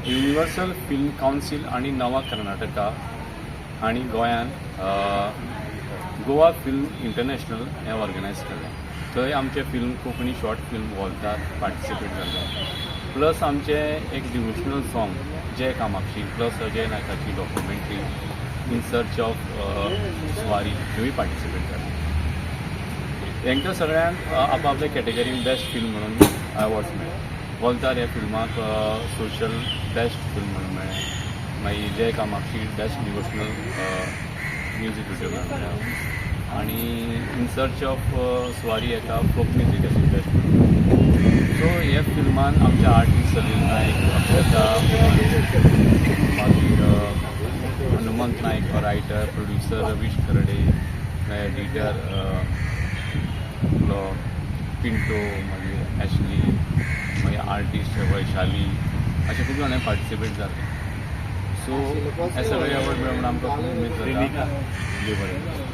Universal film council आनी नवा कर्नाटका हांणी गोंयान गोवा फिल्म इंटरनॅशनल हें ऑर्गनायज केलें. थंय आमचें film, Konkani short film Valtar participate जाल्लें. प्लस आमचें एक devotional song Jai Kamakshi, plus Ajay नायकाची documentary in search of Swari ह्योय पार्टिसिपेट जालें. तांकां सगळ्यांक आपापल्या कॅटेगरीन बेस्ट फिल्म म्हणून अवॉर्ड्स मेळ्ळे. वॉल्तार ह्या फिल्माक सोशल बेस्ट फिल्म म्हणून मेळ्ळें. मागीर Jai Kamakshi best devotional music video म्हणून मेळ्ळें आनी इन सर्च ऑफ स्वारी हेका फोक म्युजीक आसून बेस्ट. सो हे फिल्मान आमचे आर्टिस्ट सलील नायक, अक्षता, मागीर Hanumant Naik writer, producer Ravish Kharde, editor आपलो पिंटो, मागीर एशली, मागीर आर्टिस्ट वैशाली, अशे खूब जाणां पार्टिसिपेट जाले. सो हे सगळे अवॉर्ड मेळून आमकां खूब उमेद जाता. देव बरें करूं.